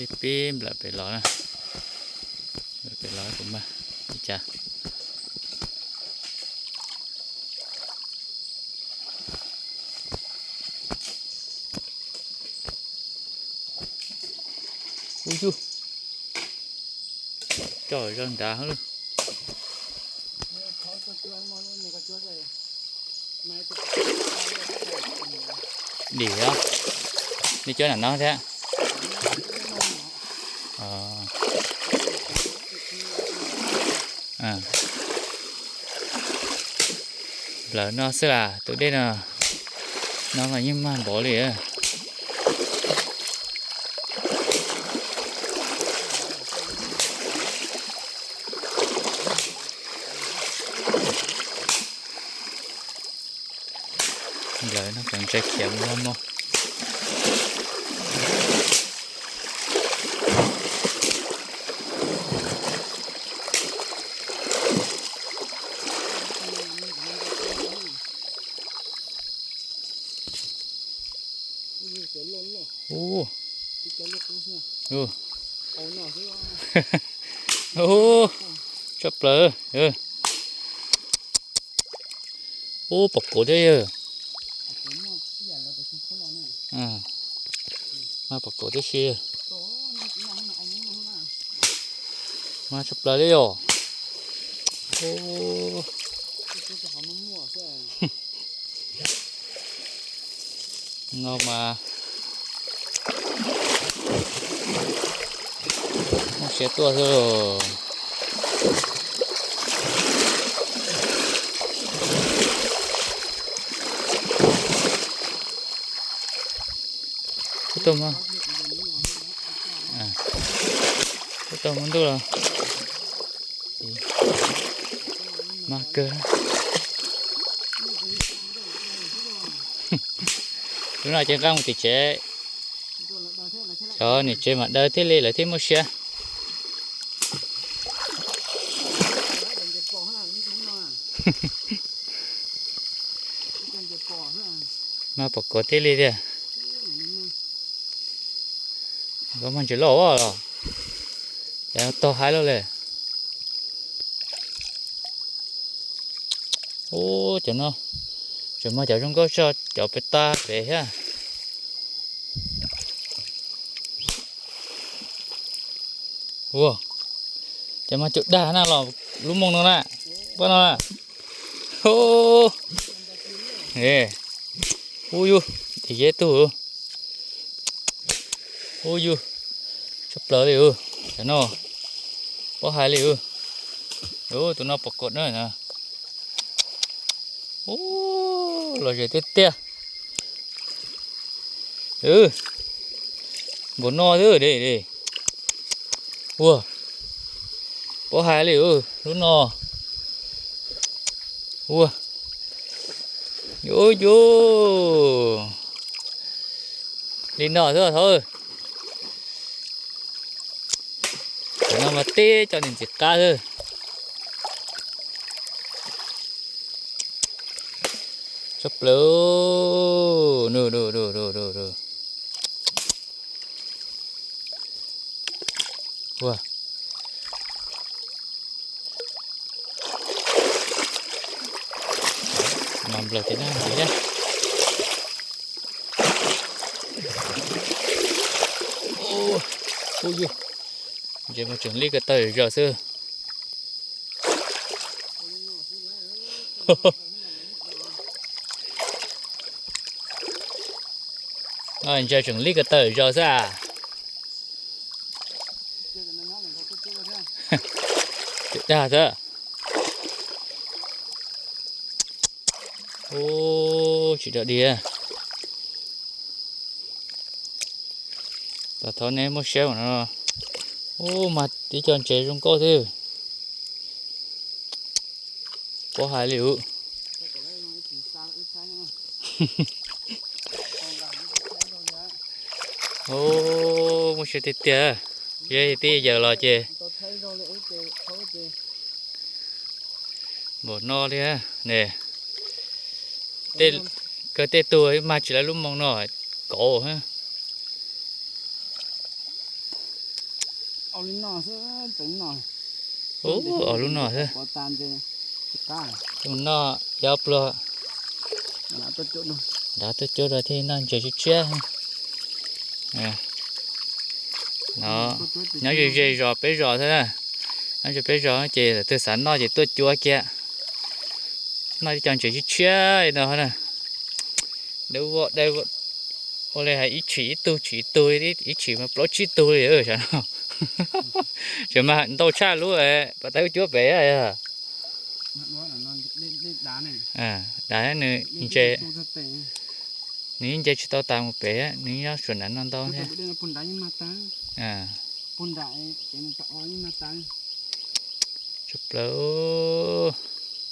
Peb nplawm pem los na, nplawm pem los kuv mag li cas. Ub yug, coj zog nrad. Dim, nej cuab nram no thiab. Nplawm no xwb las, tus dej no, no los yeej mag npaum li. Nplawm no kom ntshai khiav mus mog. Ub, ub, tshaj plaws. Ub, pom kuv thiab yawg. Mag pom kuv tib si. Mag tshaj plaws li os. No mas muaj siab tuaj xwb. Kub tau, kub tau muaj ntuj los mag kawg. Lub no ces nqa mus tim tsev, cov niam tsev mam daws thiaj li lawv thiaj muaj siab. Mag pom kuv thiaj li tiag. Koj mag ntses loj los, ces tog haib loj li. Ub, cov no tseem muaj cov zoo nkauj tshaj cov pem tag pem thiab. Ua, ces mag cuj dag na los lub moos no na, pab no na. Ub yug, dim zeb tug. Ub yug, tshaj plaws li ub, cov no, pob hais li ub. Ub, tus no pom kuv na. Ub, los zem tiag tiag. Npaum no xwb. Ua, pob hais li ub, lub no. Ua, ub yug, li no xwb thov. Cov no mas tib co niag ntxim qab xwb. Tshaj plaws. Ua, mas nplaws tiag na, ntxiv thiab. Ub yug, ntses mas tseem li ko taw zom zaws xwb. Ntses tseem li ko taw zom zaws xwb as. Tseem dag xwb. Ub, tsis dog dig. Tab thov nej muab siab no. Ub, mas tib co ntses zoo nkauj xwb. Pob hais li ub. Ub, muaj siab tiag tiag. Yog tib yawg los ces npaum no li ne. Kawg tej tug mag tsis lawv lub moos no kauv. Ua, ob lub no xwb. Mus noj, yog pluag nrad tuaj cuab rau thiaj noj ntses tshiab tshiab. No, nyob ze ze zos peb zos xwb na. Nyob ze peb zos ces twg xav noj ces tuaj cuab kiag. Noj cov ntses tshiab tshiab li no na. Dawb vog dawb, ua li hais ib tshim ib tug, tshim ib tug, ib tshim mas plaub tsib tug li sav no. Tseem mas ntau tshaj lub pas tau cuab pem. Dav nws ntses, nws yeej nce tsis tau tas mus pem, nws nyob suav nrad no ntau thiab. Tshaj plaws.